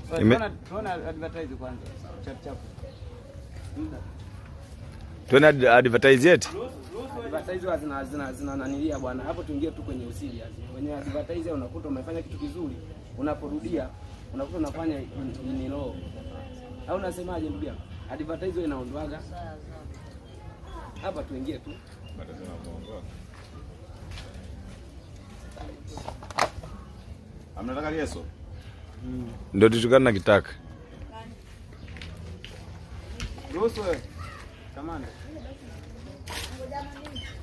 Tuona advertise kwanza. Chap chap. Muda. Tuone advertise yetu. Advertise huwa zina nanilia bwana. Hapo tuingie tu kwenye userious. Kwenye advertise unakuta umefanya kitu kizuri, unaporudia unakuta unafanya ni low. Au unasemaje ndugu yangu? Advertise inaondoaga. Hapa tuingie tu. Amnataka Yesu? Ndio tutukana na kitaka. Ruhusu wewe. Kamanda.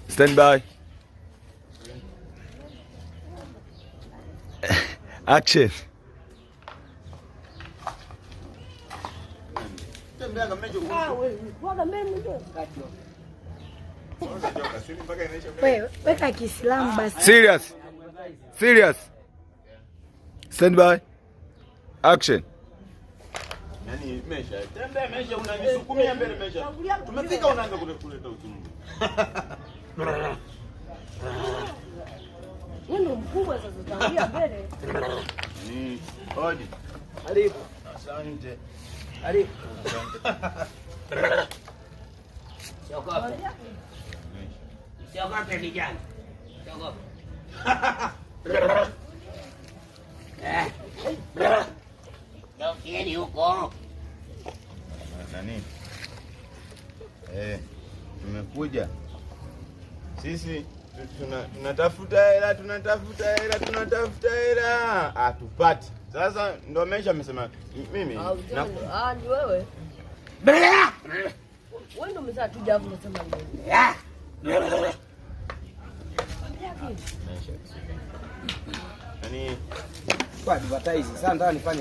Stand by. Action. Wewe weka Kiislamu basi. Serious. Serious. Stand by. Action. Yaani mesha. Tembea mesha, unanisukumia mbele mesha. Tumefika unaanza kuleta uchungu. Wewe ndo mkubwa sasa, utaambia mbele. Ni hodi. Karibu. Asante. Karibu. Siogope. Siogope vijana. Siogope. Eh. Geukieni huko. Nani? Tumekuja. Sisi tunatafuta hela, tunatafuta hela, tunatafuta hela. Hatupati. Sasa ndo mesha amesema mimi na Ah, ni wewe. Wewe ndo umezaa tu javu unasema nini? Yaani Kwa advertise. Sasa nataka nifanye